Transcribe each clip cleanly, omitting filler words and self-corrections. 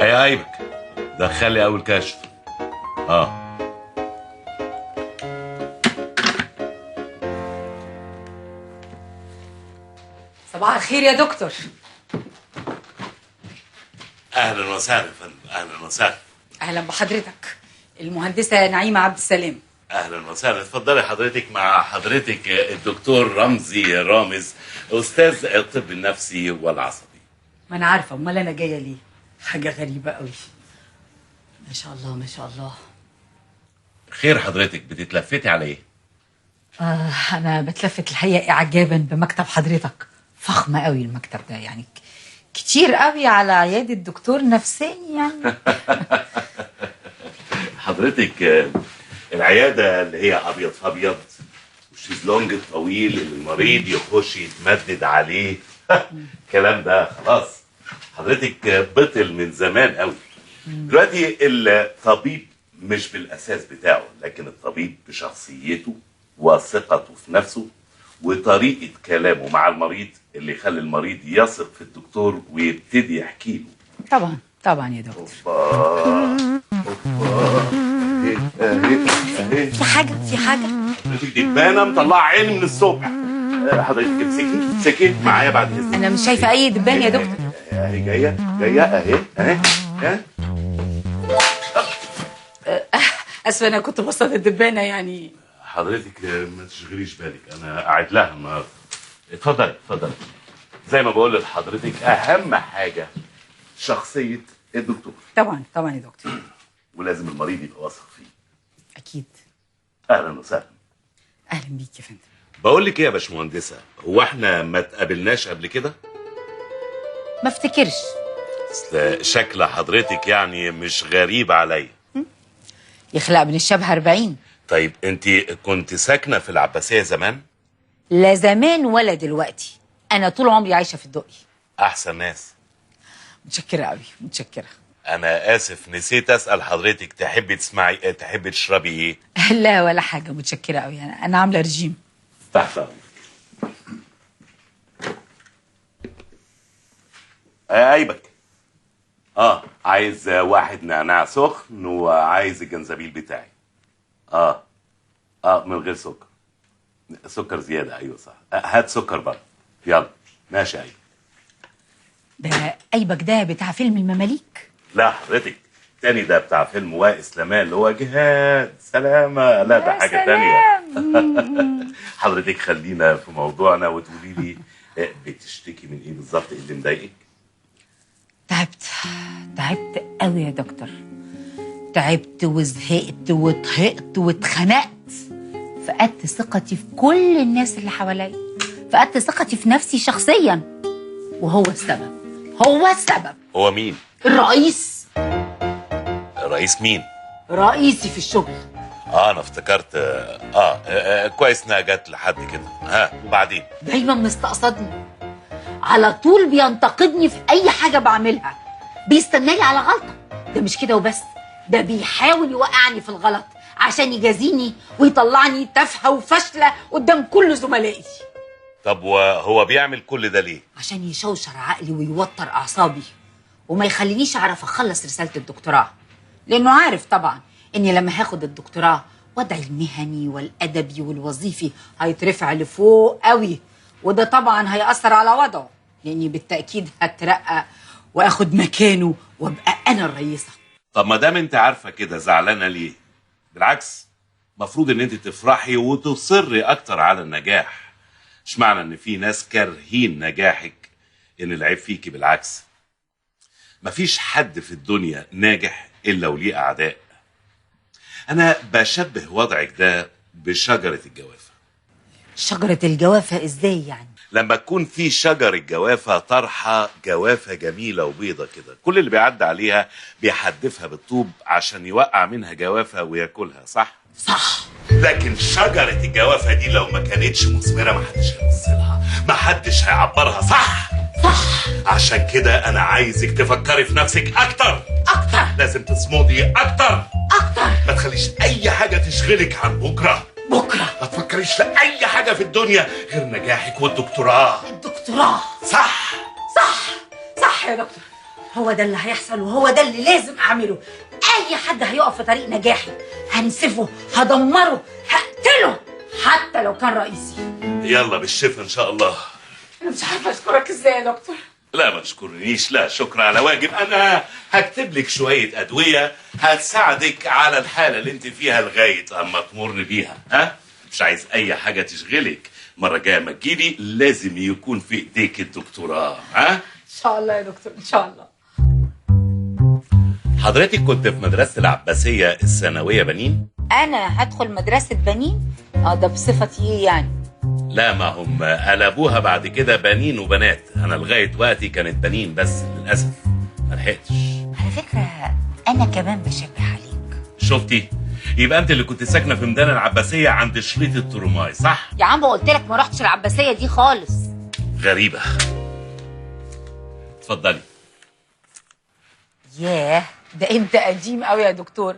هي عيبك، دخلي اول كشف. صباح الخير يا دكتور. اهلا وسهلا يا فندم. اهلا وسهلا. اهلا بحضرتك. المهندسه نعيمه عبد السلام. اهلا وسهلا، اتفضلي حضرتك. مع حضرتك الدكتور رمزي رامز، استاذ الطب النفسي والعصبي. ما انا عارفه، امال انا جاية ليه؟ حاجة غريبة قوي. ما شاء الله ما شاء الله. خير حضرتك، بتتلفتي على ايه؟ انا بتلفت الحقيقة اعجابا بمكتب حضرتك. فخم قوي المكتب ده، يعني كتير قوي على عيادة دكتور نفساني يعني. حضرتك العيادة اللي هي ابيض في ابيض والشيزلونج الطويل اللي المريض يخش يتمدد عليه، الكلام ده خلاص حضرتك بطل من زمان قوي. دلوقتي الطبيب مش بالاساس بتاعه، لكن الطبيب بشخصيته وثقته في نفسه وطريقه كلامه مع المريض اللي يخلي المريض يثق في الدكتور ويبتدي يحكي له. طبعا طبعا يا دكتور. اهي في حاجة، في حاجة. حضرتك دبانه مطلعه عيني من الصبح. حضرتك امسكي امسكي معايا بعد اذنك. انا مش شايفه اي دبان يا دكتور. اهي جاية جاية اهي اهي اهي. اسفه انا كنت بصت الدبانه يعني. حضرتك ما تشغليش بالك، انا قاعد لها النهارده. اتفضلي اتفضلي. زي ما بقول لحضرتك اهم حاجة شخصية الدكتور. طبعا طبعا يا دكتور. ولازم المريض يبقى واثق فيه. اكيد. اهلا وسهلا. اهلا بيك يا فندم. بقول لك ايه يا باشمهندسه، هو احنا ما اتقابلناش قبل كده؟ ما افتكرش. اصل شكل حضرتك يعني مش غريب عليا. يخلق من الشبه 40. طيب انت كنت ساكنة في العباسية زمان؟ لا زمان ولا دلوقتي، انا طول عمري عايشه في الدقي. احسن ناس. متشكره قوي متشكره. انا اسف نسيت اسال حضرتك، تحبي تسمعي تحبي تشربي ايه؟ لا ولا حاجة، متشكره قوي، انا عامله رجيم. تحت امرك. عيبك. عايز واحد نعناع سخن وعايز الجنزبيل بتاعي. من غير سكر. سكر زيادة. ايوه صح، هات سكر بقى. يلا ماشي. ايوه ده ايبك ده بتاع فيلم المماليك؟ لا حضرتك تاني، ده بتاع فيلم واسلاماه اللي هو جهاد سلامه. لا ده حاجة تانية. حضرتك خلينا في موضوعنا وتقولي لي بتشتكي من ايه بالظبط؟ ايه اللي مضايقك؟ تعبت تعبت قوي يا دكتور، تعبت وزهقت وطهقت واتخنقت. فقدت ثقتي في كل الناس اللي حواليا، فقدت ثقتي في نفسي شخصيا، وهو السبب. هو السبب. هو مين؟ الرئيس. رئيس مين؟ رئيسي في الشغل. انا افتكرت. كويس انها جت لحد كده. ها وبعدين؟ دايما مستقصدني، على طول بينتقدني في اي حاجة بعملها، بيستناني على غلطه. ده مش كده وبس، ده بيحاول يوقعني في الغلط عشان يجازيني ويطلعني تافهة وفاشله قدام كل زملائي. طب وهو بيعمل كل ده ليه؟ عشان يشوشر عقلي ويوتر اعصابي وما يخلينيش اعرف اخلص رسالة الدكتوراه، لانه عارف طبعا اني لما هاخد الدكتوراه وضعي المهني والادبي والوظيفي هيترفع لفوق قوي، وده طبعا هيأثر على وضعه، لاني بالتاكيد هترقى واخد مكانه وابقى انا الرئيسة. طب ما دام انت عارفه كده زعلانة ليه؟ بالعكس المفروض ان انت تفرحي وتصري اكتر على النجاح. مش معنى ان في ناس كارهين نجاحك ان العيب فيكي، بالعكس مفيش حد في الدنيا ناجح الا وليه اعداء. انا بشبه وضعك ده بشجرة الجوافه. شجرة الجوافه ازاي يعني؟ لما تكون في شجرة جوافه طرحه جوافه جميلة وبيضه كده، كل اللي بيعدي عليها بيحدفها بالطوب عشان يوقع منها جوافه وياكلها، صح؟ صح. لكن شجرة الجوافه دي لو ما كانتش مثمرة محدش هيبص لها، محدش هيعبرها، صح؟ صح. عشان كده انا عايزك تفكري في نفسك اكتر اكتر، لازم تصمدي اكتر اكتر، ما تخليش اي حاجة تشغلك عن بكره. بكره ما تفكريش في اي حاجة في الدنيا غير نجاحك والدكتوراه. الدكتوراه. صح صح صح يا دكتور. هو ده اللي هيحصل وهو ده اللي لازم اعمله. اي حد هيقف في طريق نجاحي هنسفه، هدمره، هقتله، حتى لو كان رئيسي. يلا بالشفا ان شاء الله. انا مش عارفه اشكرك ازاي يا دكتور. لا ما تشكرنيش، لا شكر على واجب. انا هكتب لك شوية ادوية هتساعدك على الحالة اللي انت فيها لغاية اما تمر بيها. ها؟ مش عايز اي حاجة تشغلك. المرة الجاية ما تجيلي لازم يكون في ايديك الدكتوراه. ها؟ ان شاء الله يا دكتور، ان شاء الله. حضرتك كنت في مدرسه العباسية الثانوية بنين؟ انا هدخل مدرسه بنين؟ ده بصفتي ايه يعني؟ لا ما هم قلبوها بعد كده بنين وبنات. انا لغاية وقتي كانت بنين بس للاسف ما لحقتش. على فكرة انا كمان بشبه عليك. شفتي؟ يبقى انت اللي كنت ساكنة في ميدان العباسية عند شريط الترماي، صح؟ يا عم قلت لك ما رحتش العباسية دي خالص. غريبة. اتفضلي. ياه ده انت قديم قوي يا دكتور.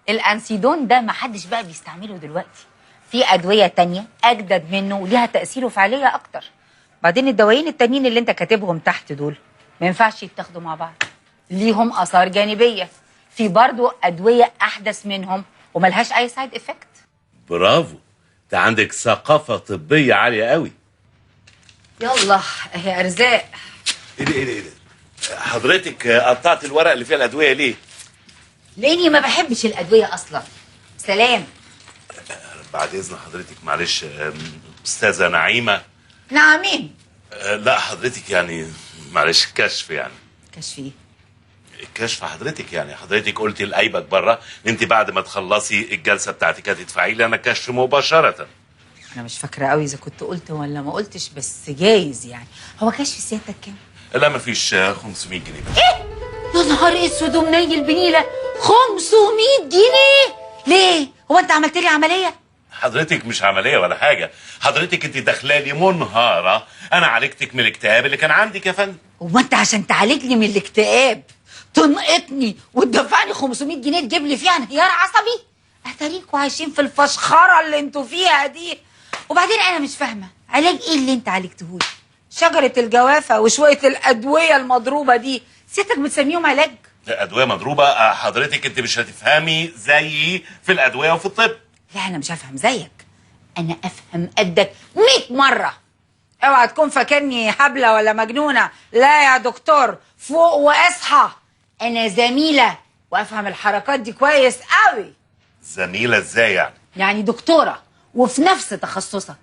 الانسيدون ده ما حدش بقى بيستعمله دلوقتي. في ادوية تانية اجدد منه وليها تاثير وفعاليه اكتر. بعدين الدوايين التانيين اللي انت كاتبهم تحت دول ما ينفعش يتاخدوا مع بعض، ليهم اثار جانبيه. في برضو ادوية احدث منهم وملهاش اي side effect. برافو، انت عندك ثقافة طبية عالية قوي. يلا اهي ارزاق. ايه ده ايه ده ايه ده؟ حضرتك قطعت الورق اللي فيها الادوية ليه؟ لاني ما بحبش الادوية اصلا. سلام. بعد اذن حضرتك معلش استاذه نعيمه. نعمين. لا حضرتك يعني معلش كشف يعني. كشف ايه؟ كشف حضرتك يعني حضرتك قلتي لقايبك بره ان انت بعد ما تخلصي الجلسة بتاعتك هتدفعي لي انا كشف مباشرة. انا مش فاكره قوي اذا كنت قلت ولا ما قلتش، بس جايز يعني. هو كشف سيادتك كام؟ لا مفيش 500 جنيه بس. ايه؟ يا نهار اسود ومنيل بنيله، 500 جنيه ليه؟ هو انت عملت لي عملية؟ حضرتك مش عملية ولا حاجة، حضرتك انت داخلالي منهاره، انا عالجتك من الاكتئاب اللي كان عندك يا فندم. هو انت عشان تعالجني من الاكتئاب تنقطني وتدفعني 500 جنيه تجيب لي فيها انهيار عصبي؟ اتاريكوا عايشين في الفشخره اللي انتوا فيها دي. وبعدين انا مش فاهمه علاج ايه اللي انت عالجتهولي؟ شجرة الجوافه وشوية الادوية المضروبه دي سيادتك بتسميهم علاج؟ ادوية مضروبة؟ حضرتك انت مش هتفهمي زيي في الادوية وفي الطب. لا انا مش هفهم زيك، انا افهم قدك 100 مرة. اوعى تكون فاكرني هبلة ولا مجنونة. لا يا دكتور فوق واصحى، انا زميله وافهم الحركات دي كويس قوي. زميله ازاي يعني؟ يعني دكتورة وفي نفس تخصصك،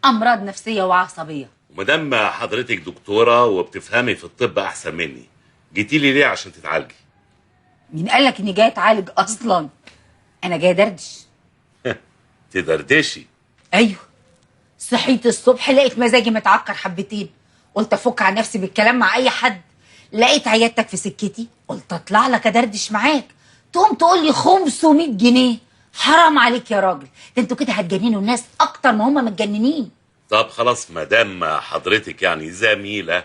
امراض نفسية وعصبيه. ومادام حضرتك دكتورة وبتفهمي في الطب احسن مني، جيتي لي ليه عشان تتعالجي؟ مين قالك اني جاية اتعالج اصلا؟ انا جاية دردش. تدردشي؟ ايوه، صحيت الصبح لقيت مزاجي متعكر حبتين، قلت افك عن نفسي بالكلام مع اي حد. لقيت عيادتك في سكتي، قلت اطلع لك ادردش معاك. تقوم تقول لي 500 جنيه؟ حرام عليك يا راجل، ده انتوا كده هتجننوا الناس اكتر ما هم متجننين. طب خلاص، ما دام حضرتك يعني زميله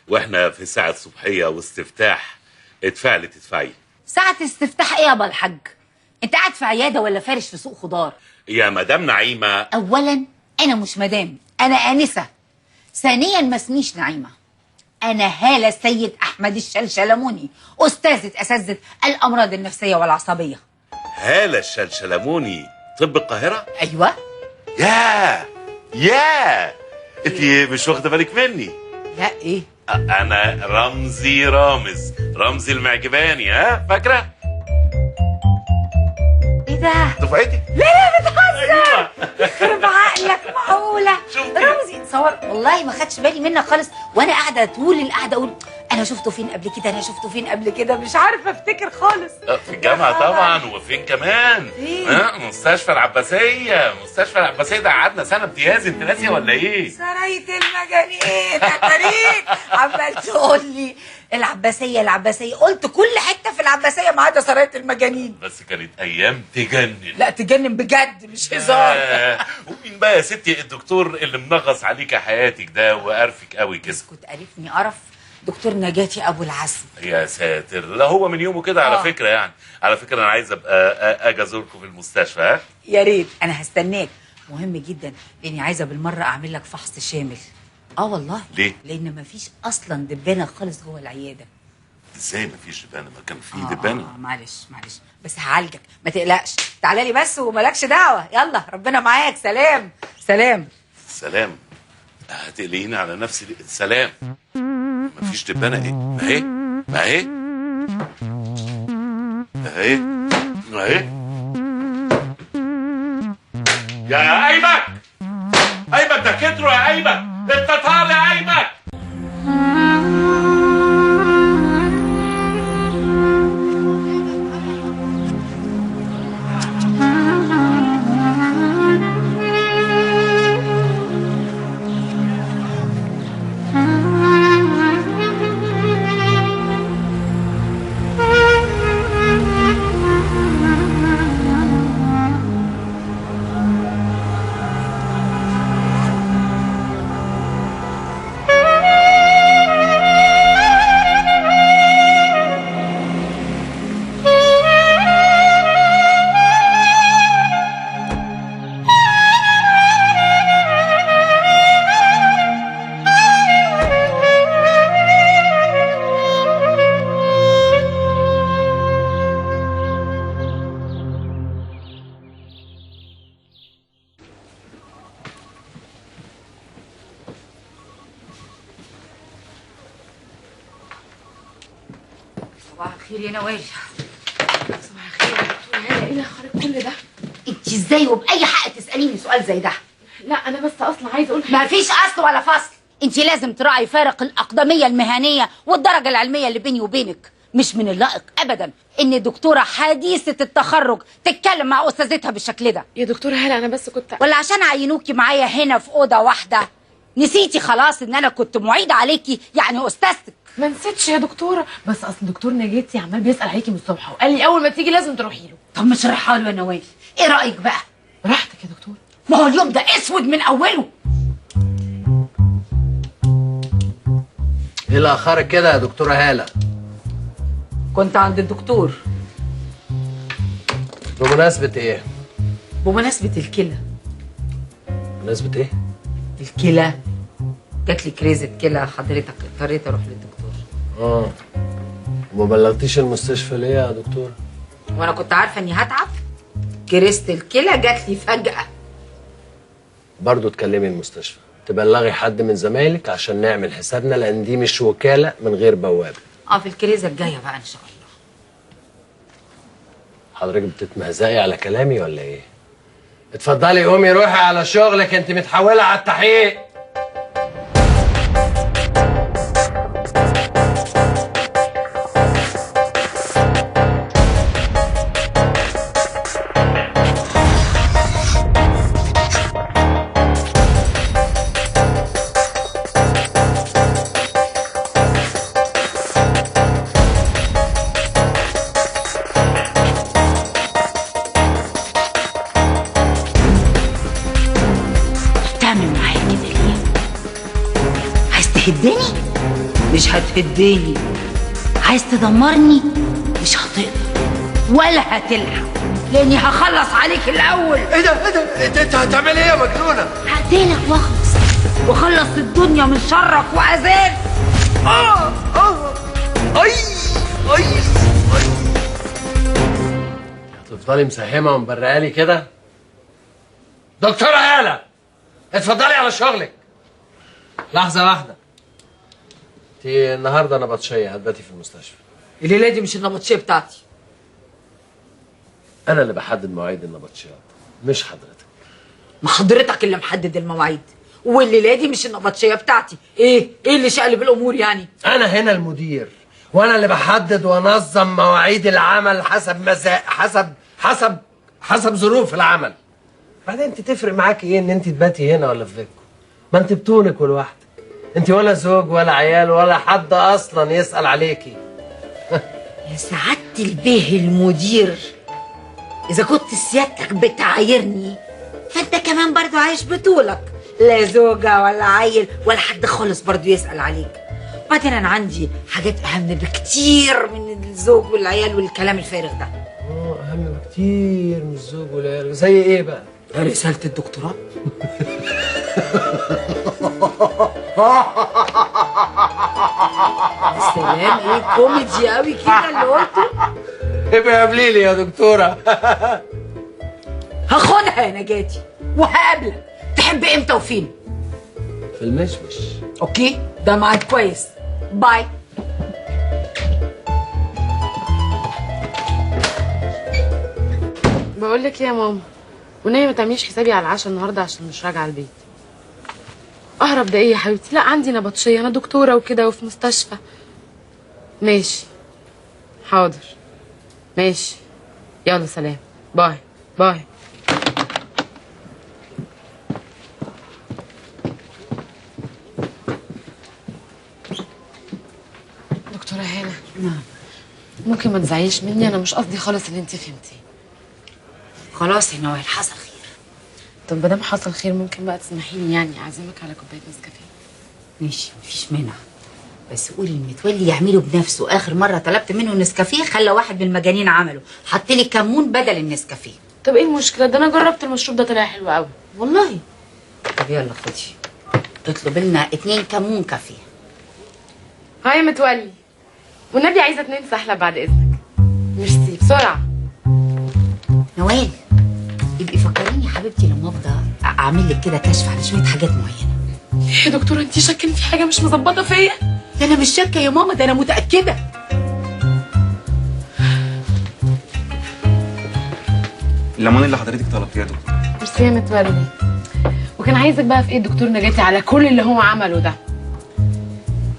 واحنا في ساعة صبحيه واستفتاح، ادفعي اللي تدفعيه. ساعة استفتاح ايه يا ابو الحاج؟ انت قاعد في عيادة ولا فارش في سوق خضار؟ يا مدام نعيمه. اولا انا مش مدام، انا انسه. ثانيا ما اسميش نعيمه، انا هاله السيد احمد الشلشلموني، استاذه اساتذة الامراض النفسية والعصبية. هاله الشلشلموني طب القاهرة؟ ايوه. يا انت مش واخده بالك مني؟ لا ايه؟ انا رمزي رامز، رمزي المعجباني. ها فاكره؟ ايه ده؟ دفعتي؟ لا لا بتهزر. يخرب عقلك، معقولة؟ رمزي تصور والله ما خدش بالي منك خالص، وانا قاعدة طول القعدة اقول انا شفته فين قبل كده، انا شفته فين قبل كده، مش عارفه افتكر خالص. في الجامعة طبعا، وفين كمان؟ مستشفى العباسية. مستشفى العباسية ده قعدنا سنة امتياز، انت ناسيه ولا ايه؟ سرايه المجانين يا فريد، عمال تقول لي العباسية العباسية، قلت كل حتة في العباسية ما عدا سرايه المجانين. بس كانت ايام تجنن. لا تجنن بجد مش هزار. ومين بقى يا ستي الدكتور اللي منغص عليك حياتك ده وقرفك قوي كده؟ اسكت، قرفني قرف دكتور نجاتي ابو العزم. يا ساتر، لا هو من يومه كده على فكرة. يعني على فكرة انا عايز ابقى اجي ازوركم في المستشفى. ها يا ريت، انا هستناك. مهم جدا لاني عايزه بالمرة اعمل لك فحص شامل. والله. ليه؟ لان مفيش اصلا دبانه خالص جوه العيادة. ازاي مفيش دبانه؟ ما كان في دبانه. معلش معلش، بس هعالجك ما تقلقش. تعالى لي بس ومالكش دعوه. يلا ربنا معاك. سلام سلام سلام. هتقلقيني على نفسي. سلام. مفيش دبانه. ايه؟ ما هي ما هي ما هي ما هي. يا ايمن، ايمن ده كتره يا ايمن، التتار يا ايمن. صباح الخير يا نوال. صباح الخير يا دكتورة هالة. ايه اللي اخرك كل ده؟ انت ازاي وبأي حق تسأليني سؤال زي ده؟ لا انا بس اصلا عايزه اقول حاجة. مفيش اصل ولا فصل. انت لازم تراعي فارق الأقدمية المهنية والدرجة العلمية اللي بيني وبينك. مش من اللائق ابدا ان دكتورة حديثة التخرج تتكلم مع استاذتها بالشكل ده. يا دكتورة هالة انا بس كنت، ولا عشان عينوكي معايا هنا في أوضة واحدة نسيتي خلاص ان انا كنت معيدة عليكي يعني استاذتك؟ ما نسيتش يا دكتورة، بس اصل دكتور نجاتي عمال بيسال عليكي من الصبح وقال لي اول ما تيجي لازم تروحي له. طب مش رايحة له يا نوال. ايه رايك بقى؟ براحتك يا دكتورة. ما هو اليوم ده اسود من اوله. ايه اللي اخرك كده يا دكتورة هاله؟ كنت عند الدكتور. بمناسبة ايه؟ بمناسبة الكلى. بمناسبة ايه؟ الكلى. جات لي كريزه كلى حضرتك، اضطريت اروح للدكتور. وما بلغتيش المستشفى ليه يا دكتور؟ وانا كنت عارفه اني هتعب. كريزه الكلى جات لي فجأة. برضه تكلمي المستشفى، تبلغي حد من زمايلك عشان نعمل حسابنا، لان دي مش وكالة من غير بوابه. في الكريزه الجاية بقى ان شاء الله. حضرتك بتتمهزقي على كلامي ولا ايه؟ اتفضلي قومي روحي على شغلك، انت متحوله على التحقيق. تهدني؟ مش هتهدني. عايز تدمرني؟ مش هتقدر ولا هتلحق، لاني هخلص عليك الاول. ايه ده؟ ايه ده؟ انت هتعمل ايه يا مجنونة؟ هقتلك واخلص، واخلص الدنيا من شرك واذاك. اي اي اي. هتفضلي مسهمه ومبرقالي كده؟ دكتورة هاله اتفضلي على شغلك. لحظة واحدة. انت النهارده نبطشيه، هتباتي في المستشفى. الليلة دي مش النبطشيه بتاعتي. انا اللي بحدد مواعيد النبطشيات مش حضرتك. ما حضرتك اللي محدد المواعيد، والليلة دي مش النبطشيه بتاعتي. ايه اللي شقلب الامور يعني؟ انا هنا المدير، وانا اللي بحدد وانظم مواعيد العمل حسب مساء، حسب حسب حسب ظروف العمل. بعدين انت تفرق معاكي ايه ان انت تباتي هنا ولا في بيتكم؟ ما انت بطولك ولوحدك، انت ولا زوج ولا عيال ولا حد اصلا يسأل عليكي. يا سعادة البيه المدير، اذا كنت سيادتك بتعايرني فانت كمان برضو عايش بطولك، لا زوجة ولا عيل ولا حد خالص برضو يسأل عليك. بعدين انا عندي حاجات اهم بكتير من الزوج والعيال والكلام الفارغ ده. اهم بكتير من الزوج والعيال. زي ايه بقى؟ رسالة الدكتوراه. سلام، ايه كوميدي قوي كده اللي قلته؟ ابقي قابليلي يا دكتورة. هاخدها يا نجاتي وهقابلك. تحب امتى وفين؟ في المشمش. okay، ده ميعاد كويس. bye. بقول لك ايه يا ماما، ونايمه ما تعمليش حسابي على العشاء النهارده عشان مش راجعه البيت. اهرب ده ايه يا حبيبتي؟ لا عندي نبطشيه، انا دكتورة وكده وفي مستشفى. ماشي حاضر، ماشي، يلا سلام، bye bye. دكتورة هاله. نعم. ممكن ما تزعليش مني، انا مش قصدي خالص اللي انت فهمتيه. خلاص يا نوال، حصل خير. طب ما دام حصل خير ممكن بقى تسمحي لي يعني اعزمك على كوباية نسكافيه؟ ماشي، مفيش مانع، بس قولي المتولي يعمله بنفسه. اخر مرة طلبت منه نسكافيه خلى واحد من المجانين عمله، حط لي كمون بدل النسكافيه. طب ايه المشكلة؟ ده انا جربت المشروب ده طلع حلو قوي والله. طب يلا خدي، اطلب لنا 2 كمون كافيه. هاي يا متولي، والنبي عايزه 2 سحله بعد اذنك. ميرسي، بسرعة. نوال ابقي فكريني يا حبيبتي لما افضى اعمل لك كده كشف على شوية حاجات معينة. يا دكتورة انتي شاكه ان في حاجة مش مظبطه فيا؟ ده انا مش شاكه يا ماما، ده انا متاكدة. الليمون اللي حضرتك طلبتيه يا دكتور. ميرسي يا متولي. وكان عايزك بقى في ايه الدكتور نجاتي على كل اللي هو عمله ده؟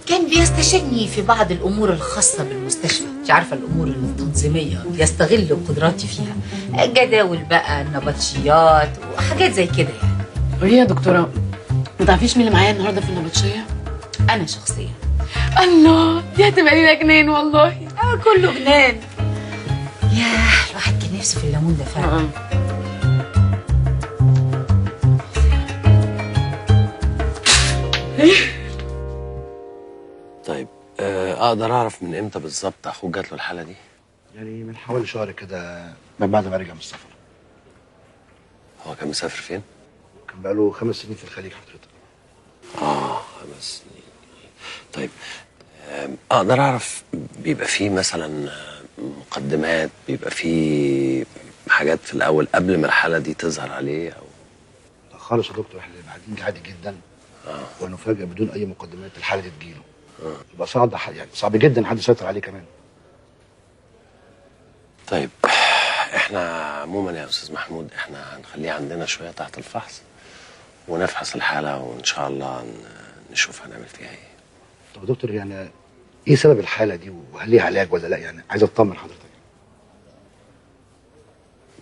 كان بيستشيرني في بعض الامور الخاصة بالمستشفى، مش عارفه الامور التنظيمية بيستغل قدراتي فيها، جداول بقى، النبطشيات وحاجات زي كده يعني. قولي يا دكتورة، ما تعرفيش مين اللي معايا النهارده في النبطشيه؟ انا شخصيا. الله، دي هتبقى لينا جنان والله. كله جنان. ياه، الواحد كان نفسه في الليمون ده فعلا. طيب اقدر اعرف من امتى بالظبط اخوك جات له الحالة دي؟ يعني من حوالي شهر كده، من بعد ما رجع من السفر. هو كان مسافر فين؟ كان بقاله 5 سنين في الخليج حضرتك. 5 سنين. طيب اقدر اعرف بيبقى فيه مثلا مقدمات، بيبقى فيه حاجات في الاول قبل ما الحالة دي تظهر عليه او؟ لا خالص يا دكتور، احنا قاعدين عادي جدا ونفاجئ بدون اي مقدمات الحالة دي تجيله. يبقى صعب، يعني صعب جدا حد يسيطر عليه كمان. طيب احنا عموما يا استاذ محمود احنا هنخليه عندنا شوية تحت الفحص ونفحص الحالة وان شاء الله نشوف هنعمل فيها ايه. طب يا دكتور يعني ايه سبب الحالة دي وهل ليها علاج ولا لا؟ يعني عايز اطمن حضرتك.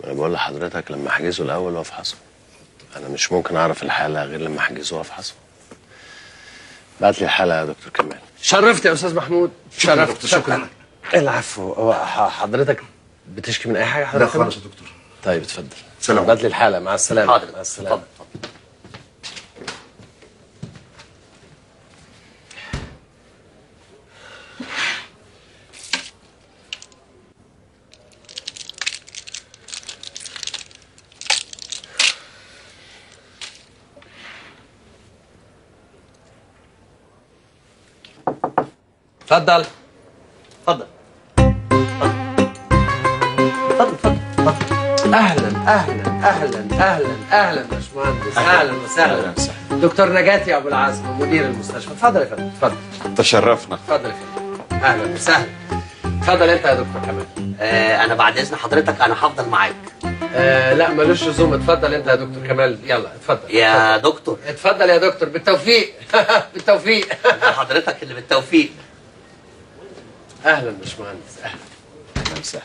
انا بقول لحضرتك لما احجزه الاول وافحصه. انا مش ممكن اعرف الحالة غير لما احجزه وافحصه. بعت لي الحالة يا دكتور كمال. شرفت يا استاذ محمود. شرفت. شكرا. العفو. هو حضرتك بتشكي من اي حاجة حضرتك؟ لا خالص يا دكتور. طيب اتفضل. سلام. بعت لي الحالة. مع السلامة. حاضر. مع السلامة. اتفضل. اتفضل. اتفضل اتفضل اتفضل اتفضل. اهلا اهلا اهلا اهلا اهلا باشمهندس. اهلا وسهلا. دكتور نجاتي ابو العزم مدير المستشفى. اتفضل يا فندم. اتفضل. تشرفنا. اتفضل يا فندم. اهلا وسهلا. اتفضل انت يا دكتور كمال. انا بعد اذن حضرتك انا هفضل معاك. لا ملوش لزوم. اتفضل انت يا دكتور كمال. يلا اتفضل يا دكتور. اتفضل يا دكتور. بالتوفيق. بالتوفيق. حضرتك اللي بالتوفيق. اهلا باشمهندس. اهلا. اهلا وسهلا.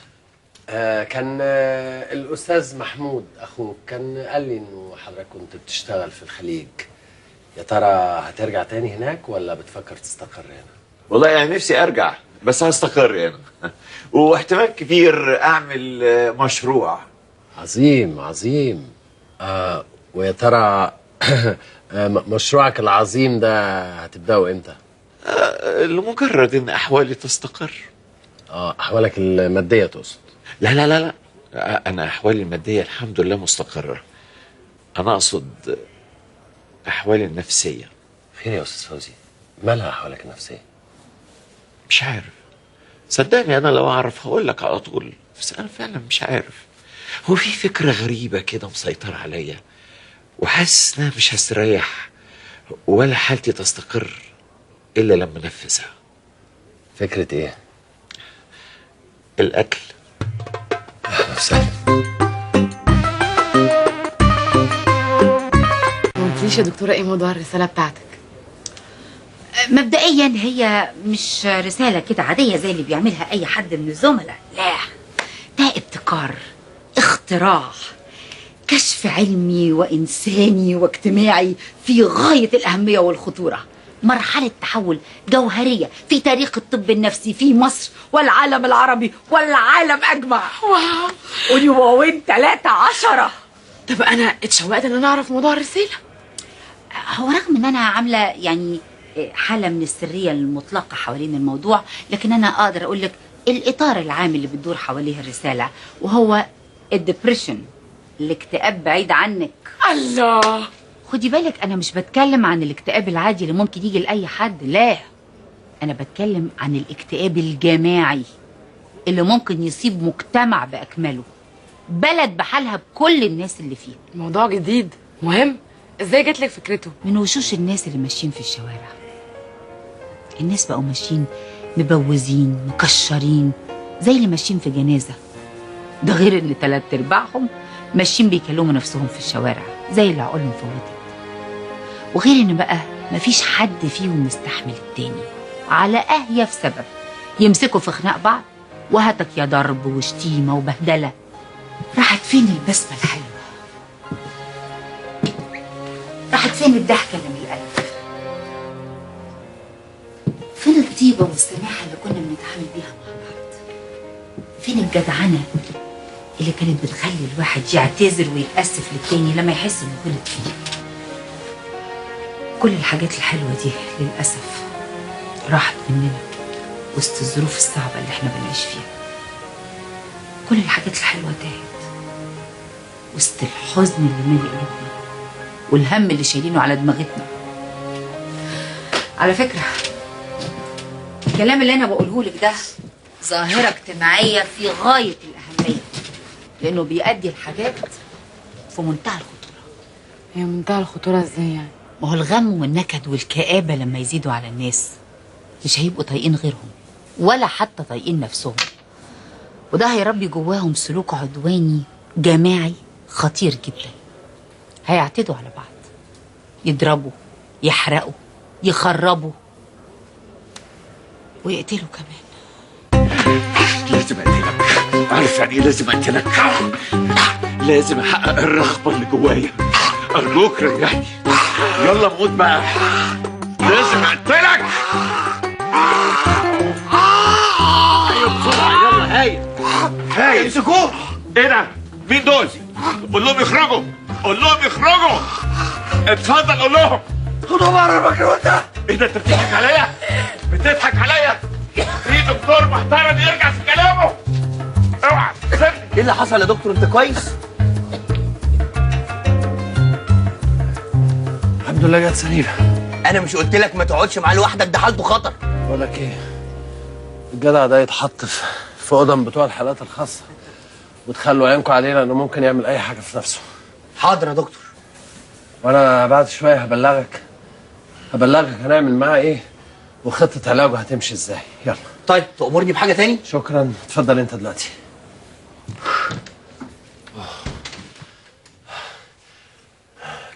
كان الاستاذ محمود اخوك كان قال لي انه حضرتك كنت بتشتغل في الخليج. يا ترى هترجع تاني هناك ولا بتفكر تستقر هنا؟ والله انا نفسي ارجع، بس هستقر هنا واحتمال كبير اعمل مشروع. عظيم عظيم. ويا ترى مشروعك العظيم ده هتبدأه امتى؟ لمجرد ان احوالي تستقر. احوالك المادية تقصد؟ لا لا لا لا، انا احوالي المادية الحمد لله مستقره. انا اقصد احوالي النفسية. خير يا استاذ فوزي، مالها احوالك النفسية؟ مش عارف، صدقني انا لو اعرف هقول لك على طول، بس انا فعلا مش عارف. هو في فكرة غريبة كده مسيطرة عليا، وحاسس انها مش هستريح ولا حالتي تستقر الا لما انفذها. فكرة ايه؟ الاكل. اهلا وسهلا. ما قلتليش يا دكتورة ايه موضوع الرسالة بتاعتك؟ مبدئيا هي مش رسالة كده عادية زي اللي بيعملها اي حد من الزملاء، لا، ده ابتكار، اختراع، كشف علمي وإنساني واجتماعي في غاية الأهمية والخطورة، مرحلة تحول جوهرية في تاريخ الطب النفسي في مصر والعالم العربي والعالم أجمع. واو، قولي واوين 3 10. طب أنا اتشوقت إن أنا أعرف موضوع الرسالة. هو رغم إن أنا عاملة يعني حالة من السرية المطلقة حوالين الموضوع، لكن أنا أقدر أقول لك الإطار العام اللي بتدور حواليه الرسالة، وهو ال depression، الاكتئاب بعيد عنك. الله، خدي بالك انا مش بتكلم عن الاكتئاب العادي اللي ممكن يجي لاي حد، لا، انا بتكلم عن الاكتئاب الجماعي اللي ممكن يصيب مجتمع باكمله، بلد بحالها بكل الناس اللي فيها. موضوع جديد مهم، ازاي جات لك فكرته؟ من وشوش الناس اللي ماشيين في الشوارع. الناس بقوا ماشيين مبوزين مكشرين زي اللي ماشيين في جنازه، ده غير ان 3/4 ماشيين بيكلموا نفسهم في الشوارع زي اللي عقولهم فوتت، وغير ان بقى مفيش حد فيهم مستحمل التاني على اهيف سبب، يمسكوا في خناق بعض وهتك يا ضرب وشتيمه وبهدله. راحت فين البسمة الحلوة؟ راحت فين الضحكة اللي من القلب؟ فين الطيبة والسماحه اللي كنا بنتعامل بيها مع بعض؟ فين الجدعنه اللي كانت بتخلي الواحد يعتذر ويتأسف للتاني لما يحس انه غلط فيه؟ كل الحاجات الحلوة دي للأسف راحت مننا وسط الظروف الصعبة اللي احنا بنعيش فيها. كل الحاجات الحلوة تاهت وسط الحزن اللي مالي قلوبنا والهم اللي شايلينه على دماغتنا. على فكرة الكلام اللي انا بقوله لك ده ظاهرة اجتماعية في غاية الأهمية، لأنه بيؤدي الحاجات في منتهى الخطورة. هي منتهى الخطورة ازاي يعني؟ ما هو الغم والنكد والكآبة لما يزيدوا على الناس مش هيبقوا طايقين غيرهم ولا حتى طايقين نفسهم، وده هيربي جواهم سلوك عدواني جماعي خطير جدا. هيعتدوا على بعض، يضربوا، يحرقوا، يخربوا، ويقتلوا كمان. لازم اقتلك، عارف يعني ايه لازم اقتلك؟ لازم احقق الرغبة اللي جوايا. ارجوك ريحني، يلا موت بقى، لازم اقتلك. ايوه بسرعة، يلا. هاي هاي، امسكوه. ايه ده؟ مين دول؟ قول لهم يخرجوا، قول لهم يخرجوا. اتفضل قول لهم. خدوا بره المجنون ده. ايه ده؟ انت بتضحك عليا؟ بتضحك عليا؟ في دكتور محترم يرجع في كلامه. اوعى سيبني. ايه اللي حصل يا دكتور؟ انت كويس؟ الحمد لله جت سليمة. انا مش قلت لك ما تقعدش معاه لوحدك؟ ده حالته خطر. بقول لك ايه، الجدع ده يتحط في اوضة بتوع الحالات الخاصة، وتخلوا عينكم عليه لانه ممكن يعمل اي حاجة في نفسه. حاضر يا دكتور. وانا بعد شوية هبلغك هنعمل معاه ايه وخطه علاجه هتمشي ازاي. يلا. طيب تأمرني بحاجة تاني؟ شكرا، اتفضل انت دلوقتي.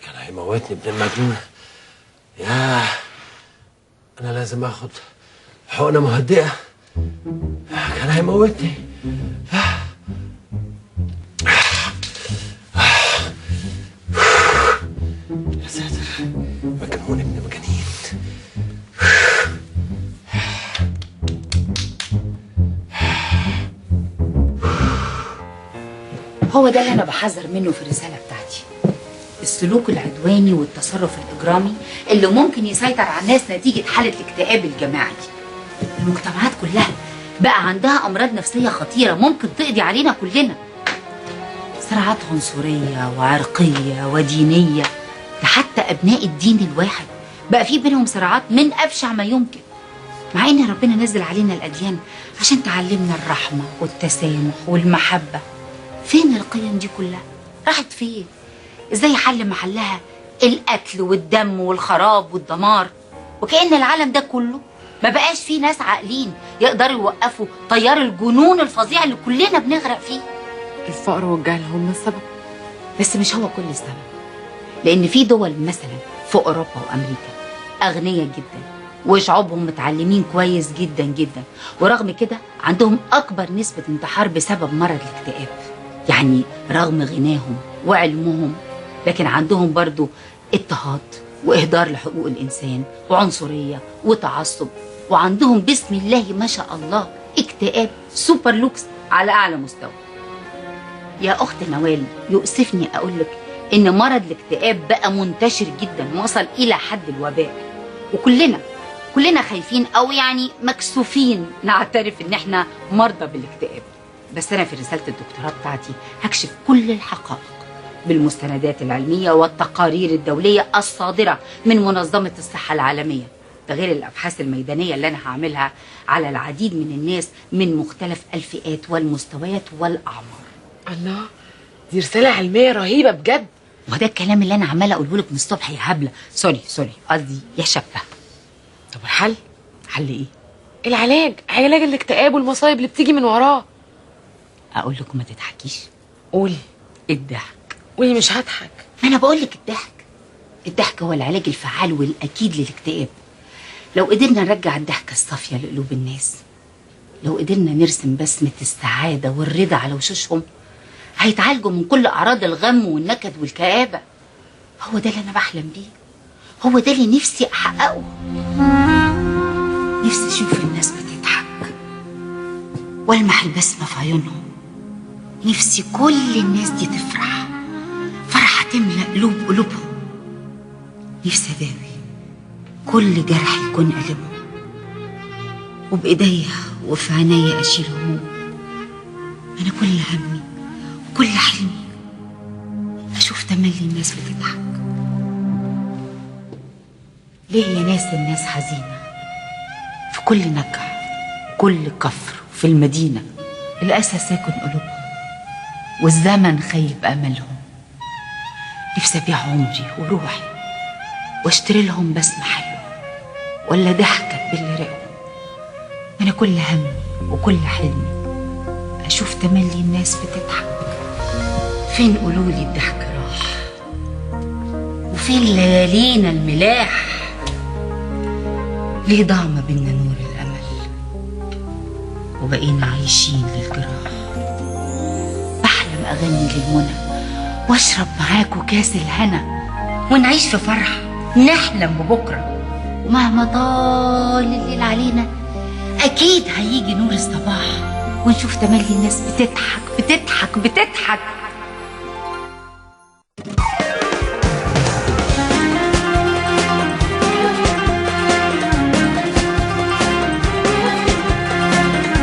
كان هيموتني ابن المجنون. ياه، انا لازم اخد حقنه مهدئه، كان هيموتني. يا ساتر، مجنون ابن مجانين. هو ده اللي انا بحذر منه في الرسالة بتاعتي، السلوك العدواني والتصرف الاجرامي اللي ممكن يسيطر على الناس نتيجة حاله الاكتئاب الجماعي. المجتمعات كلها بقى عندها امراض نفسية خطيرة ممكن تقضي علينا كلنا، صراعات عنصرية وعرقيه ودينيه، ده حتى ابناء الدين الواحد بقى في بينهم صراعات من ابشع ما يمكن. مع ان ربنا نزل علينا الاديان عشان تعلمنا الرحمة والتسامح والمحبة. فين القيم دي كلها؟ راحت فين؟ ازاي حل محلها القتل والدم والخراب والدمار؟ وكأن العالم ده كله ما بقاش فيه ناس عاقلين يقدروا يوقفوا تيار الجنون الفظيع اللي كلنا بنغرق فيه. الفقر والجهل هم السبب، بس مش هو كل السبب، لأن في دول مثلا في أوروبا وأمريكا أغنياء جدا وشعوبهم متعلمين كويس جدا جدا، ورغم كده عندهم أكبر نسبة انتحار بسبب مرض الاكتئاب. يعني رغم غناهم وعلمهم لكن عندهم برضو اضطهاد وإهدار لحقوق الإنسان وعنصرية وتعصب، وعندهم بسم الله ما شاء الله اكتئاب super lux على أعلى مستوى. يا أخت نوال، يؤسفني أقولك إن مرض الاكتئاب بقى منتشر جدا وصل إلى حد الوباء، وكلنا خايفين أو يعني مكسوفين نعترف إن إحنا مرضى بالاكتئاب. بس أنا في رسالة الدكتوراه بتاعتي هكشف كل الحقائق بالمستندات العلمية والتقارير الدولية الصادرة من منظمة الصحة العالمية، ده غير الأبحاث الميدانية اللي أنا هعملها على العديد من الناس من مختلف الفئات والمستويات والأعمار. الله، دي رسالة علمية رهيبة بجد. وده الكلام اللي أنا عمالة أقوله لك من الصبح يا هبلة. sorry قصدي يا شابة. طب الحل؟ حل إيه؟ العلاج، علاج الاكتئاب والمصايب اللي بتيجي من وراه. أقول لكم ما تضحكيش. قولي. الضحك. قولي مش هضحك. ما أنا بقول لك الضحك. الضحك هو العلاج الفعال والأكيد للاكتئاب. لو قدرنا نرجع الضحكة الصافية لقلوب الناس، لو قدرنا نرسم بسمة السعادة والرضا على وشوشهم، هيتعالجوا من كل أعراض الغم والنكد والكآبة. هو ده اللي أنا بحلم بيه، هو ده اللي نفسي أحققه. نفسي أشوف الناس بتضحك والمح البسمة في عيونهم. نفسي كل الناس دي تفرح فرحة تملأ قلوبهم. نفسي أداوي كل جرح يكون ألمه، وبإيديا وفي عينيا أشيل هموم. أنا كل همي وكل حلمي أشوف تملي الناس بتضحك. ليه يا ناس الناس حزينة في كل نجع وكل كفر وفي المدينة؟ الأسى ساكن قلوبهم والزمن خيب أملهم. نفسي أبيع عمري وروحي واشتري لهم بسمة حلوة ولا ضحكة باللي رقهم. أنا كل همي وكل حلمي أشوف تملي الناس بتضحك. فين قولولي الضحك راح؟ وفين ليالينا الملاح؟ ليه ضاع ما بينا نور الأمل وبقينا عايشين للجراح؟ بحلم أغني للمنى وأشرب معاكوا كاس الهنا، ونعيش في فرح نحلم ببكرة، ومهما طال الليل علينا أكيد هيجي نور الصباح ونشوف تملي الناس بتضحك بتضحك بتضحك.